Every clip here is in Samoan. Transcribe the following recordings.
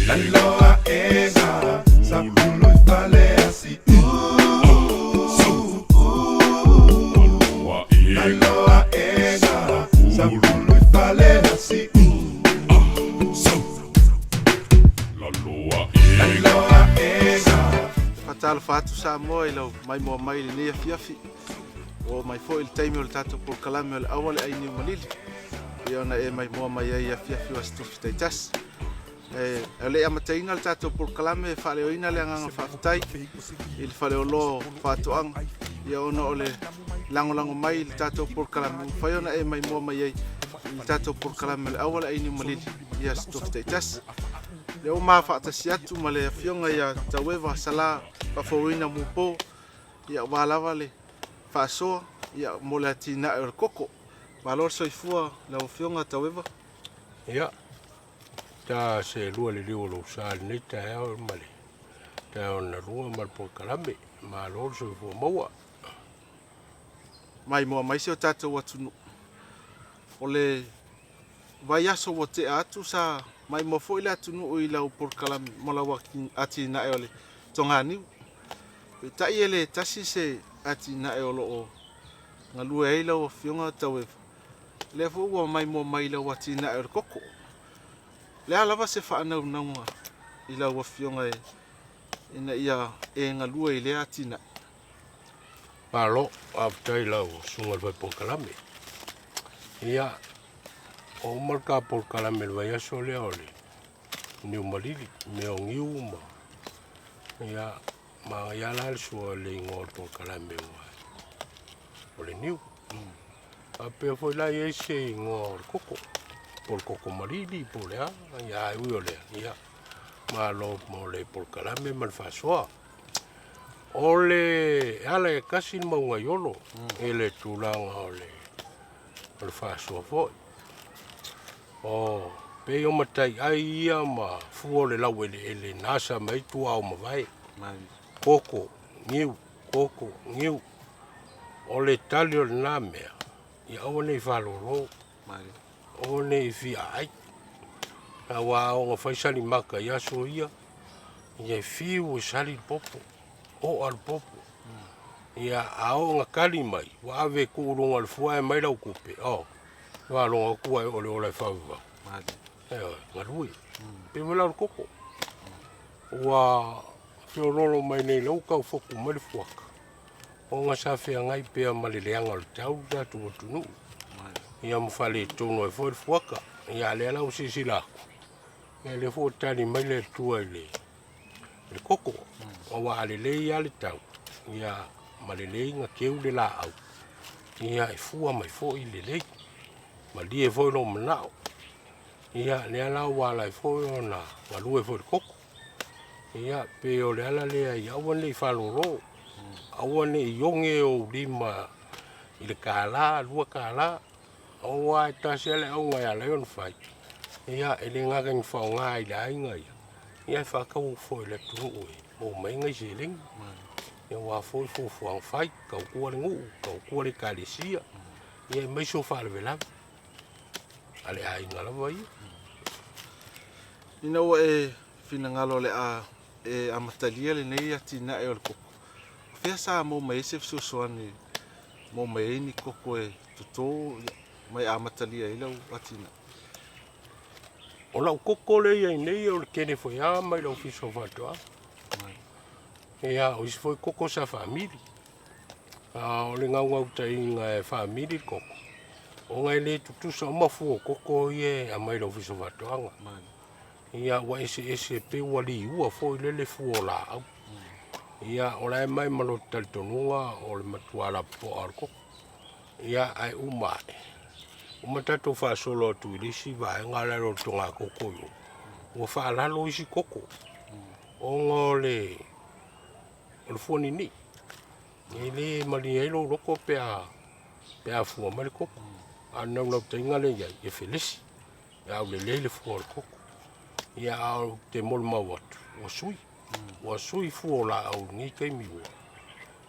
Laloaega sa pulu i fale asiu. Laloaega sa pulu i fale asiu. Laloaega. Faatalofa atu Samoa i lau maimoa mai i lenei afiafi. Ua oo mai foi i le taimi o le tatou polokalame o le Aua le Ai Niu Malili, pei ona e maimoa mai ai i afiafi o Aso Tofi taitasi. E le i amataina le tatou polokalame e faaleoina le agaga faafetai i le faleoloa o faatoaga ia ona o le lagolago mai i le tatou polokalame ua mafai ona e maimoa mai ai i le tatou polokalame o le Aua le Ai Niu Malili i Aso Tofi taitasi. Lea ua ma faatasi atu ma le afioga ia Taueva Sala Faafouina Mupo ia aua lava le faasoa ia mo le atinae o le koko. Malo le soifua lau afioga Taueva. Ia, ta selua le liu o lou sa i lenei taeao ma le taeao na lua ma le polokalame. Malo le soifua maua. Maimoa mai si o tatou atunuu. O le vaiaso ua tea atu sa maimoa foi le atunuu i lau polokalame mo lau atinae o le toganiu. Peitai e le tasi se atinae o lo o galue ai lau afioga Taueva. Lea foi ua maimoa mai i lau atinae o le koko. O le a lava se faanaunauga i lau afioga e ina ia e galue i lea atinae? Malo, faafetai i lau susuga i le fai polokalame. Ia, ua uma le ta polokalame i le vaiaso lea o le niu malili, mea o niu ma ia manaia la le sua o le igoa o le polokalame ua o le niu. Faapea foi la e i ai se igoa o le koko, po o le koko malili po o le a, ia ae ui o lea, ia malo mo le polokalame ma le faasoa. O le ala e tasi le mauga i Olo i le tulaga o le o le faasoa foi. O pei o mataiai ia ma fua o le laueleele na asa mai ai tuaa o mavae. Koko, niu, koko, niu. O le tali o lena mea, ia aua ne i faalolo, aua ne i fiaai. Aua a oo ina fai salimata i aso ia, ia e fiu e sali le popo, oa le popo. Ia a oo ina tali mai, ua ave e tuu i luga o le fua ae aumai lau tupe, oh, faalogo atu ua e oo i le ola e fauvavau. Ioe, galue. Pei foi la o le koko. Ua feoloolo mai nei la ua tau fotu mai le fuata, ona sa feagai pea ma le leaga o le tau le tatou atunuu. Ia ma faaletonu ai foi le fuata. Ia a lea la ua silasila atu, ia lea foi ua tali mai le Atua i le le koko. Aua a lelei lava le tau, ia ma lelei ona keu le laau, ia e fua mai foi lelei. Malie foi lou manao. Ia lea la ua ala ai foi ona galue foi i le koko. Ia pei o le ala lea ia aua ne i faalolo, aua ne i oge ou lima i le $1, $2, aua e tasi lava le auga e ala ai ona fai, ia e le gata ina faaaoga i le aiga ia, ia e faatau atu foi i le atunuu e maua mai ai nai seleni. Ia aua foi fuafuaga fai, tautua le nuu, tautua le ekalesia, ia aemaise o faalavelave a le aiga lava ia. Ina ua e finagalo o le a e amatalia lenei atinae o le koko, o fea sa maua mai ai se fesoasoani maua mai ai ni koko e toto ma e amatalia ai lau atinae? O lau koko lea e i ai nei o le tele foi lava mai le Ofisa o Faatoaga. Ia, o isi foi koko sa faamili. A o le naunautaiga e faamili le koko, ona e le tutusa uma fua o koko ia e aumai le Ofisa o Faatoaga. Ia ua eseese pei ua liua foi lele fua o laau. Ia o la e aumai ma lota talitonuga o le matua lapopoa o le koko. Ia ae uma ae, uma tatou faasolo atu i le isi vaega lea o le togatogo i o, ua faalalo isi koko ona o le o le fua niinii. E le malie ai lou loto pe a pe a fua mai le koko. A o le naunautaiga lea e i ai, e felesi, e aulelei le fua o le koko. Ia a ou te molimau atu, ua sui. Ua sui fua o laau i lenei taimi ua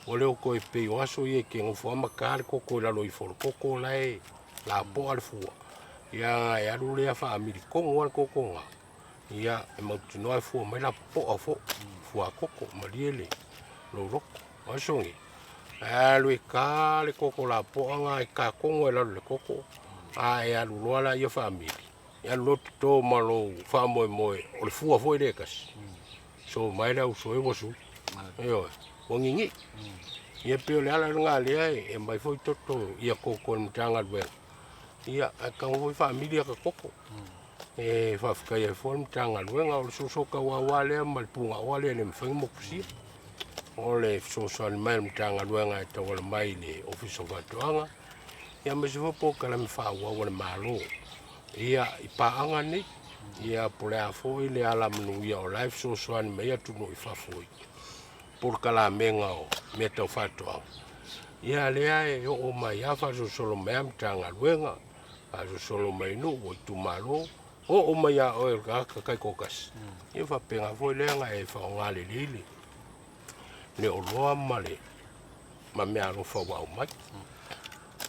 ua le o toe pei o aso ia e te nofo lava ma ta le koko i lalo ifo o le koko la e lapoa le fua. Ia e alu lea faamili tonu lava le koko lena. Ia, e mautinoa e fua mai lapopoa fo, fua koko, malie le lou loto. O aso nei, ae alu e ka le koko lapoa nga e ka kogo e lalo i le koko, a e alu loa laia faamili, e alu loa toto ma lou faamoemoe o le fua foi lea e tasi. So mai le auso e ua sui. Ioe, ua gigii. Ia pei o le ala lena lea e aumai foi toto ia koko e le Matagaluega. Ia, ae tatau foi faamili ata koko. E faafetai ai foi le Matagaluega, o le soso tauau lava lea ma le punaoa lea e le mafai ona motusia. O le fesoasoani mai a le Matagaluega e tauala mai i le Ofisa o Faatoaga, ia aemaise foi polokalame faaauau a le Malo ia i paaga nei. Ia po o le a foi le alamanuia o la e fesoasoani mai ai atunuu i fafo i polokalamega o mea tau faatoaga. Ia lea e oo mai lava faasolosolo mai lava Matagaluega, faasolosolo mai nuu o itumalo, oo mai ia oe o le tagata taitoatasi. Ia faapena foi lea ona e faaaoga lelei le le oloa ma le ma meaalofa ua aumai.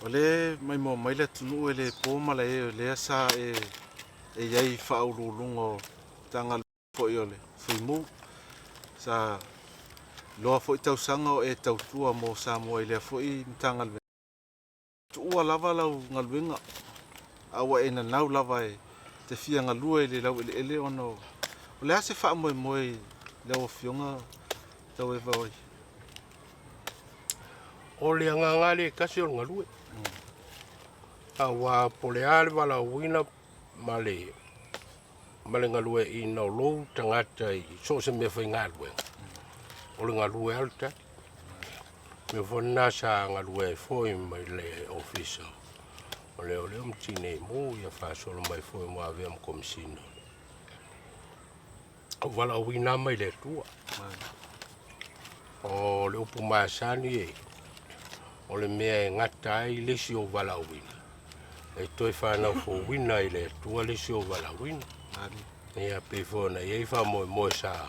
O lea e maimoa mai le atunuu e le po malae o lea sa e e i ai i faauluuluga o Matagaluega foi o le Fuimu. Sa loa foi tausaga o e tautua mo Samoa i lea foi Matagaluega. Tuua lava lau galuega, a ua e nanau lava e te fia galue i le laueleele ona o le a se faamoemoe i lau Afioga Taueva oi? O le agaga lea e tasi o le galue. Aua po o le a le valaauina ma le ma le galueaiina o lou tagata i so o se mea faigaluega, o le galue lava le tali. O le mea foi lena sa galue ai foi mai le ofisa o Leoleo ma Tinei Mu, ia faasolo mai foi ua avea ma Komesina. O valaauina lava mai le Atua. O le upu masani e, o le mea e gata ai le isi ou valaauina, e toe fanau fouina i le Atua le isi ou valaauina. Ia pei foi ona i ai faamoemoe sa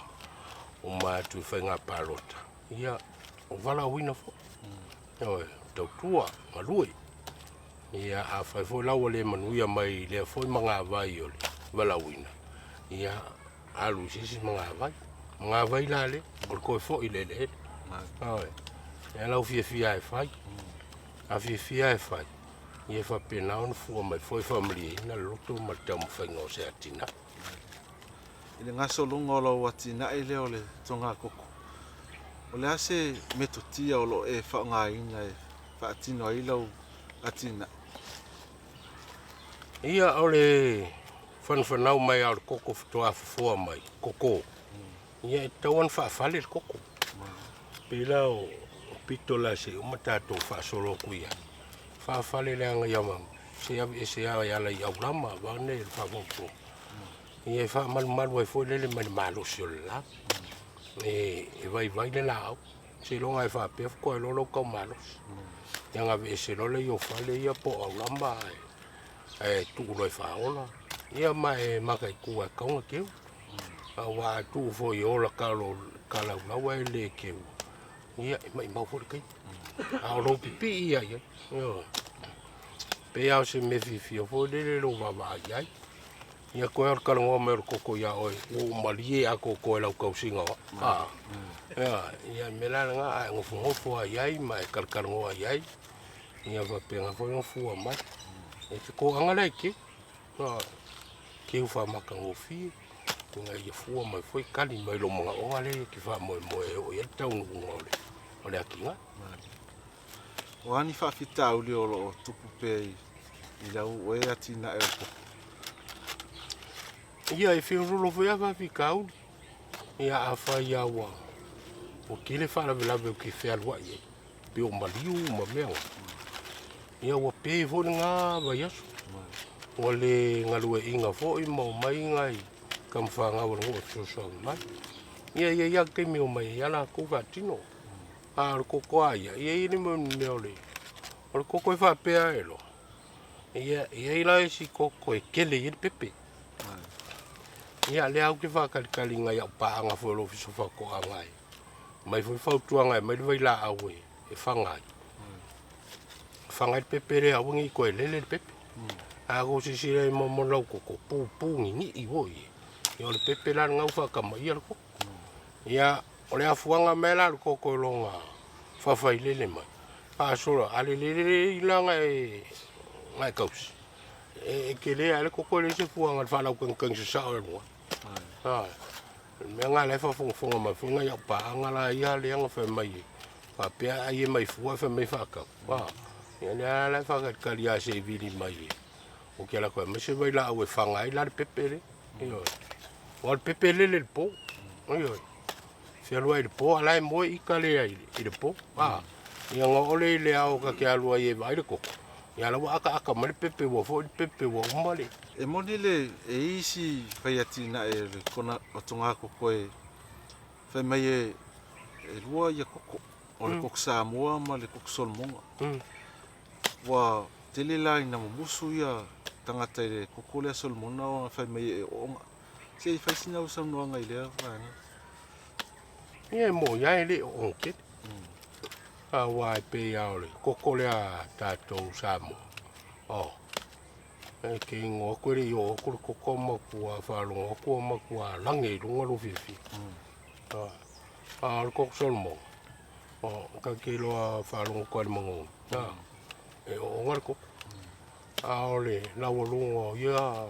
uma atu i faiga palota, ia o valaauina foi. Ioe, tautua, galue. Ia afai foi la ua le manuia mai i lea foi magavai o le valaauina, ia alu i se isi magavai. Magavai la lea, o le toe foi i le eleele. Ioe, ia lau fiafia e fai. A fiafia e fai, ia faapena ona fua mai foi faamalieina le loto ma le taumafaiga o se atinae. I le gasologa o lau atinae lea o le togakoko, o le a se metotia o lo o e faaaogaina e faatino ai lau atinae? Ia, o le fanafanau mai lava o le koko faatoa fofoa mai, koko. Ia, e tatau ona faafale le koko. Pei la o pito la se i uma tatou faasolo atu i ai. Faafale leaga ia se aveese lava e ala i aulama vaeane le faafogafoga. Ia e faamalumalu ai foi lele mai le malosi o le la. E vaivai le laau. Seiloga e faapea faatoa iloa lou tau malosi. Ia ona aveese loa lea o fale ia po o aulama ae tuu loa e faaola. Ia ma e mataitu lava e tatau ona teu. Aua a tuu foi e ola talaulau ae le teu, ia e maumau foi le taimi. A o lou pipii lava i ai. Ioe. Pei lava o se mea fiafia foi lele lou vaavaai i ai. Ia toe o le talanoa mai o le koko ia oe, ua ou malie atoatoa i lau tausiga o au. A, ia, ia le mea la lena, a e nofonofo lava i ai ma e talatalanoa i ai, ia faapena foi ona fua mai. E te toaga la e teu, teu faamatagofie, ina ia fua mai foi tali mai lou manaoga lea e te faamoemoe e oo i ai le taunuuga o le atinae. O a ni faafitauli o lo o tupu pea i lau oe atinae o le koko? Ia, e feoloolo foi lava faafitauli. Ia, afai lava ua ua tele faalavelave ou te fealuai ai, pei o maliu ma mea na. Ia, ua pe foi lena vaiaso. Ua le galueaiina foi ma omai nai tamafanau a le nuu e fesoasoani mai. Ia, e i ai lava le taimi e omai ai lava latou faatino. A o le koko lava ia, ia e i ai le mea o le o le koko e faapea ae loa. Ia, e i ai la isi koko e tele i ai le pepe. Ia, lea ou te faatalitali i nai au paaga foi o le Ofisa o Faatoaga e aumai foi fautuaga e aumai le vailaau e faga ai. Faga ai le pepe lea aua ne i toe lele le pepe. A tou silasila i ai mo lau koko, pupu gigii foi. Ia o le pepe la lena ua faakamaia le koko. Ia o le afuaga mai la o le koko i lona faafailele mai, faasolo a le lelei la ona e ona e tausi, e tele lava le koko e leai se fuaga i le faalautagitagi sasao e alu ai. O le mea lena o la e faafogafoga mai foi nai au paaga la ia lea na fai mai e faapea a ai e mai fua ae fai mai e faatau, ia lea la e faatalitali lava se i vili mai ou te alu atu e aumai se vailaau e faga ai la le pepe lea. Ioe. Aua o le pepe e lele i le po. Ioe. Fealuai i le po a la e moe ita lea i le po. A. Ia ona oo lea i le ao ta te alu ai e vaai le koko, ia la ua ataata mai le pepe ua foi le pepe ua uma le. E moni le e i isi fai atinae o le kona o toga koko e fai mai e lua ia koko, o le koko Samoa ma le koko Solomoga. Ua tele la ina mumusu ia tagata i le koko lea Solomona ona fai mai e ooga. Se i fai sina au saunoaga i lea vaega. Ia e moni lava e le ooga tele. Aua e pei lava o le koko lea a tatou Samoa, oh, e te igoa atu e le i oo atu le koko a matua faalogo atu ua matua lage i luga lou fiafia. A o le koko Solomona, oh, ta te iloa faalogo atu lava i le manogi, e ooga le koko. A o le laualuga o ia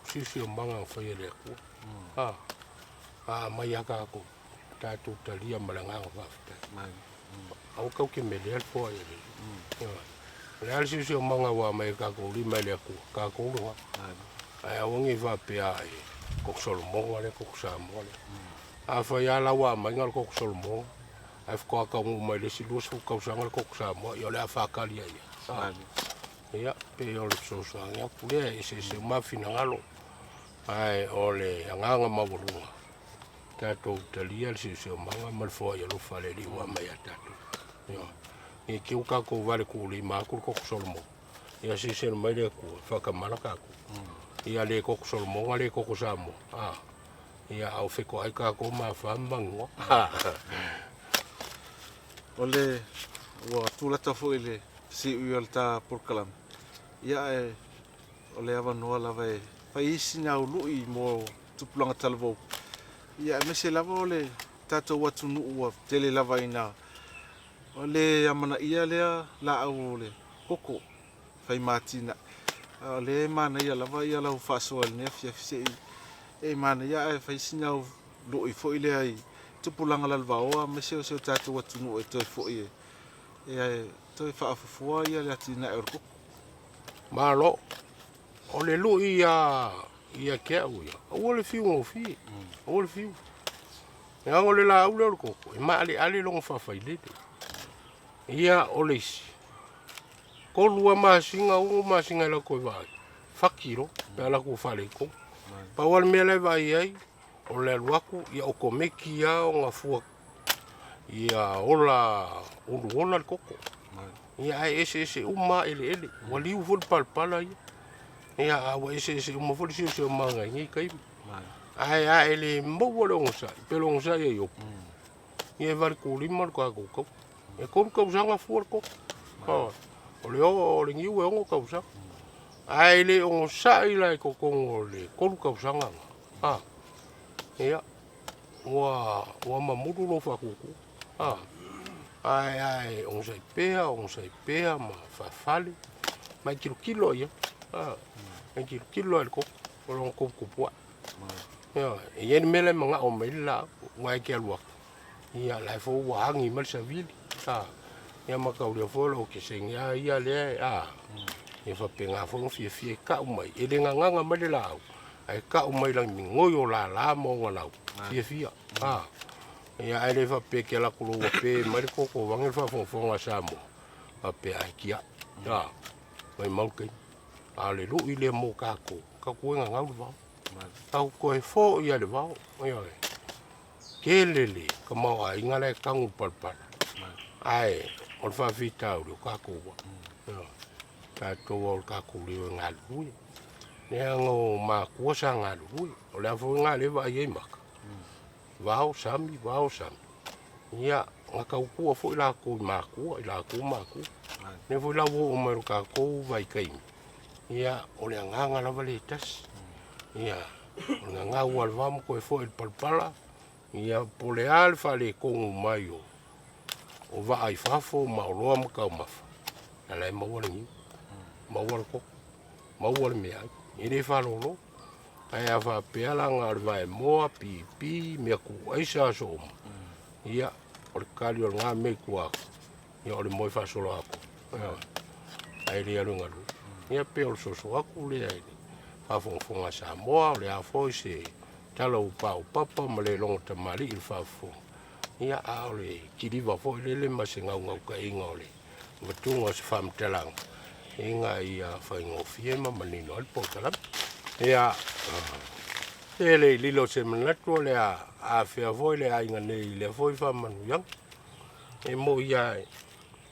siosiomaga na faia e le Atua, a aumai lava tatou, tatou talia ma le agaga faafetai. Aua tatou te melea le foai a le Alii. O le a le siosiomaga ua aumai i tatou lima e le Atua, tatou lena. Ae aua ne i faapea e koko Solomoga lea, koko Samoa lea. Afai lava la ua aumai na o le koko Solomoga, ae faatoa taunuu mai i le isi 20 tausaga le koko Samoa, ia o le a faatali ai lava. Ia, pei o le fesoasoani atu lea, e eseese uma lava finagalo, ae o le agaga maualuga, tatou talia le siosiomaga ma le foai alofa a le Alii ua aumai ia tatou. Ioe. Ne i te i ua tatou valetuulima atu le koko Solomoga, ia silasila mai le Atua e faatamala tatou. Ia le koko Solomoga le koko Samoa, a, ia a ua fetoai tatou ma afa ma manua. O le ua tulata foi le siui o le ta polokalame, ia ae o le avanoa lava e fai ai sina ului mo tupulaga talavou, ia aemaise lava o le tatou atunuu ua tele lava ina le amanaia lea laau o le koko fai ma atinae, a o lea e manaia lava ia lau faasoa i lenei afiafi se i e manaia ae fai sina lui foi lea i tupulaga lalovaoa aemaise o si o tatou atunuu e toe foi e toe faafofoa ia le atinae o le koko. Malo. O le lui ia ia te au ia, aua le fiu gofie, aua le fiu. Leaga o le laau lea o le koko, e maaleale lona faafailele. Ia, o le isi, 3 lava masina, 6 masina e alu atu e vaai, fati loa, pe a alu atu ua faaletonu. Pau lava le mea la e vaai ai, o le alu atu ia otomeki lava ona fua ia ola uluola le koko. Ia ae eseese uma lava eleele, ua liu foi le palapala ia. Ia a ua eseese uma foi le siosiomaga i nei taimi. Ae a e le maua le onosai, pe le onosai a Iopu, ia e 85 le tatou tausi. E 3 tausaga fua le koko. O le o le niu e 6 tausaga. Ae le onosai la i totonu o le 3 tausaga na. Ia, ua mamulu lou faatuatua. Ae ae onosai pea, onosai pea ma faafale, ma e tilotilo i ai. E tilotilo lava i le koko, o lona tuputupuae. Ioe, e i ai le mea la e manao mai ai le laau, aua e te alu atu, ia la e foi ua agi mai le savili, a, ia mataulia foi o le okesene lava ia lea, a, ia faapena foi ona fiafia e tau mai, e le gagaga mai le laau, ae tau mai i le migoi o lala ma ona lau, fiafia, a. Ia ae le faapea e te alu atu loa ua pe mai le koko vaeane le faafogafoga a Samoa, faapea ai tiai, a, maumau le taimi. A o le lui lea mo tatou, tatou e gagau le vao. Tatou toe foi lava i le vao, ioe. Tele le tamaoaiga la e tanu i le palapala, ae o le faafitauli o tatou lava. Ioe. Tatou lava o le tatou leo e galulue. Leaga o matua sa galulue, o le a foi lena o lea e vaai ai maka, vao sami, vao sami. Ia, na tautua foi latou i matua, i latou matua. Lea foi la ua oo mai i lo tatou vaitaimi, ia, o le agaga lava lea e tasi. Ia, O le gagau lava o le vao ma toe foi i le palapala, ia po o le a le faaletonu mai o o vaa i fafo ma oloa ma taumafa, ia la e maua le niu, maua le koko, maua le meaai, e le faalolo. Ae a faapea la na o le vaemoa, pipi, mea tuuaisa, aso uma, ia, o le tali o lena mea i tua atu, ia o le moe faasoloatoa, ioe, ae le alu e galue. Ia pei o le soso atu lea i le faafogafoga a Samoa, o le a foi se tala ua paopapa ma le logo tamalii i le faafofoga, ia a o le kiliva foi lele ma se naunautaiga o le avatuga o se faamatalaga ina ia faigofie ma manino ai le polokalame. Ia, e le i lilo se manatu o le a afea foi le aiga nei i lea foi faamanuiaga. E moi lava,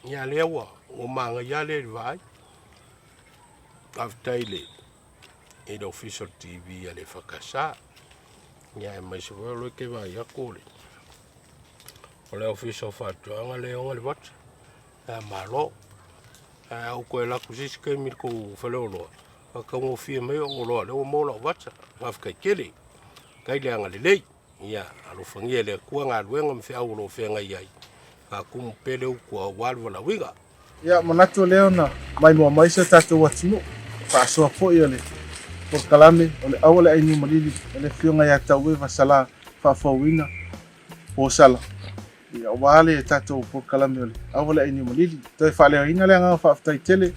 ia lea ua manaia lea i le vaai. Faafetai i le i le Ofisa o le TV a le EFKS. Ia aemaise foi o lea e te vaai atu o le o le Ofisa o Faatoaga lea e ona le vata. Ia malo. Ae a ou toe alu atu se isi taimi i le tou faleoloa, faataugofie mai ou oloa lea ua maua lau vata. Faafetai tele. Faafetai le agalelei. Ia alofagia e le Atua galuega ma feau o lo o feagai ai. Faatumu pea le utu aua le valaauina. Ia, manatu lea ona maimoa mai si o tatou atunuu, faasoa foi o le polokalame o le Aua le Ainiumalili e le Afioga ia Taueva Sala Faafouina Posala, ia, aua le tatou polokalame o le Aua le Ainiumalili. Toe faaleoina le agaga faafetai tele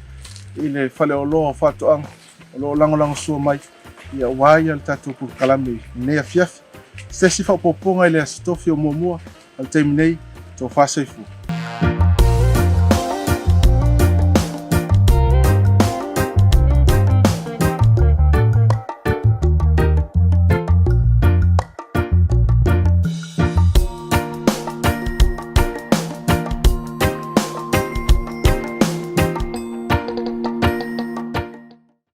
i le Faleoloa o Faatoaga o lo o lagolagosua mai, ia, aua ia le tatou polokalame i lenei afiafi. Se isi faaopoopoga i le Aso Tofi o muamua o le taimi nei, tofa soifua.